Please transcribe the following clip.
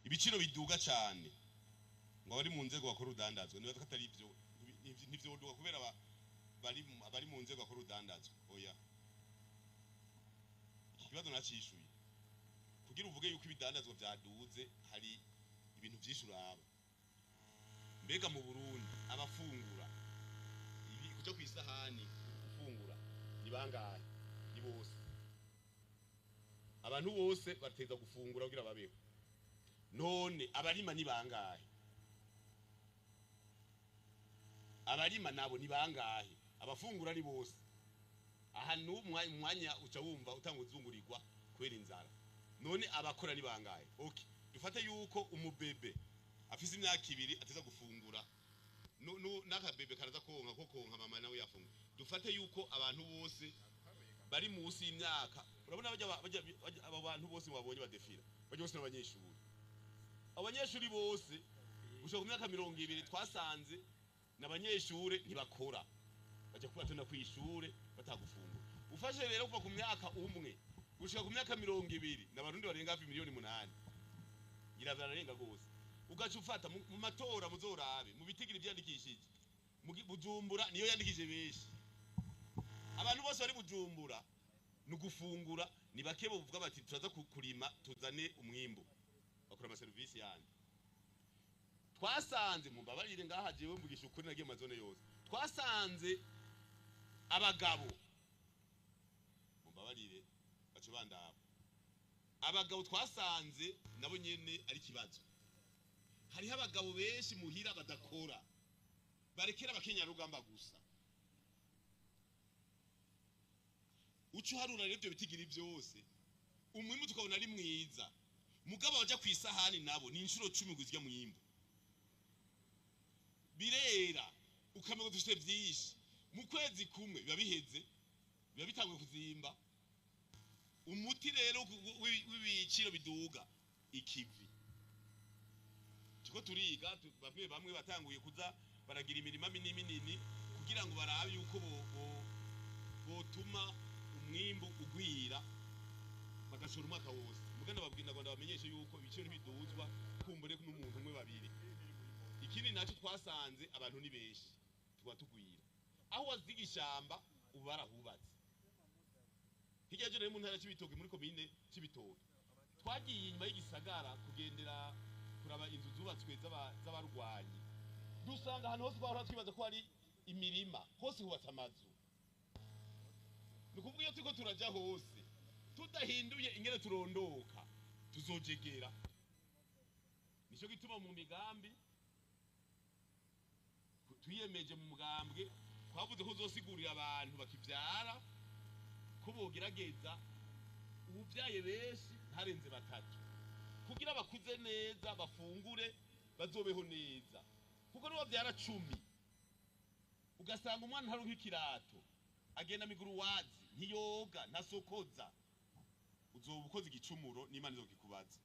Ibiciro biduga cyane ngo abari mu nzego bakora urudandazwa, nibaza ko atari ibyo, ntivyoduga kubera bari mu nzego bakora urudandazwa. Oya, iki kibazo nacishuye. Kugira uvuge yuko ibidandazwa vyaduze, hari ibintu vyinshi uraba. Mbega mu Burundi abafungura ibi kuja kw'isahani gufungura ni bangahe? Ni bose. Abantu bose bateza gufungura kugira babeho. None abarima ni bangahe? Abarima nabo ni bangahe? Abafungura ni bose. Aha n'umwanya uca wumva utanga uzungurirwa kubera inzara. None abakora ni bangahe? Okay, dufate yuko umubebe afise imyaka 2 ateza gufungura, n'akabebe karaza konka, ko konka mama nawe yafungura. Dufate yuko abantu bose bari munsi y'imyaka, urabona aba bantu bose wabonye badefira, bajya bose n'abanyeshuri. Abanyeshuri bose gushika ku myaka 20 twasanze n'abanyeshure ntibakora, bajya kubatona kw'ishure batagufungura. Ufashe rero kuva ku myaka 1 gushika ku myaka 20 n'abarundi barenga hafi miliyoni 8, ngira bararenga gose. Ugaca ufata mu matora muzorabe mu bitigiri vyandikishije Bujumbura niyo yandikije benshi. Abantu bose bari Bujumbura nugufungura ni bake bovuga bati turaza kurima tuzane umwimbu, bakora ama service yandi. Twasanze mu mbabarire ngaha jewe mvugisha ukuri, nagiye mu mazone yose, twasanze abagabo, mu mbabarire bace bandaba, abagabo twasanze nabo nyene ari kibazo. Hariho abagabo benshi muhira badakora, barekera abakenyarugamba gusa. Uca uharura rero ivyo bitigiri vyose, umwimbu tukabona ari mwiza, mugabo baja kw'isahani nabo ni inshuro 10 guzya mwimbu. Birera ukamenya dufite vyinshi, mu kwezi kumwe biba biheze, biba bitanguye kuzimba. Umuti rero w'ibiciro biduga ikivi. Tuko turiga, bamwe bamwe batanguye kuza baragira imirima minini minini kugira ngo barabe yuko botuma umwimbu ugwira, bagashora umwaka wose. Muganda babwira ngo ndabamenyeshe yuko ibiciro ntibiduzwa kumbure n'umuntu umwe babiri. Ikindi naco twasanze abantu ni benshi, tuba tugwira. Aho waziga ishamba ubu barahubatse. Hirya y'ejo nari mu ntara y'Cibitoke, muri komine Cibitoke, twagiye inyuma y'igisagara kugendera kuraba inzu zubatswe z'abarwanyi, dusanga ahantu hose twahora twibaza ko hari imirima, hose hubatse amazu. Ni ukuvuga iyo turiko turaja hose tudahinduye ingene turondoka tuzojegera. Nico gituma mu migambi twiyemeje mu mugambwe twavuze ko uzosigurira abantu bakivyara ko bogerageza uwuvyaye benshi ntarenze 3, kugira bakuze neza bafungure bazobeho neza. Kuko nibavyara 10 ugasanga umwana ntaronka ikirato, agenda miguruwazi, ntiyoga, ntasokoza, uzoba ukoze igicumuro n'Imana izokikubaza.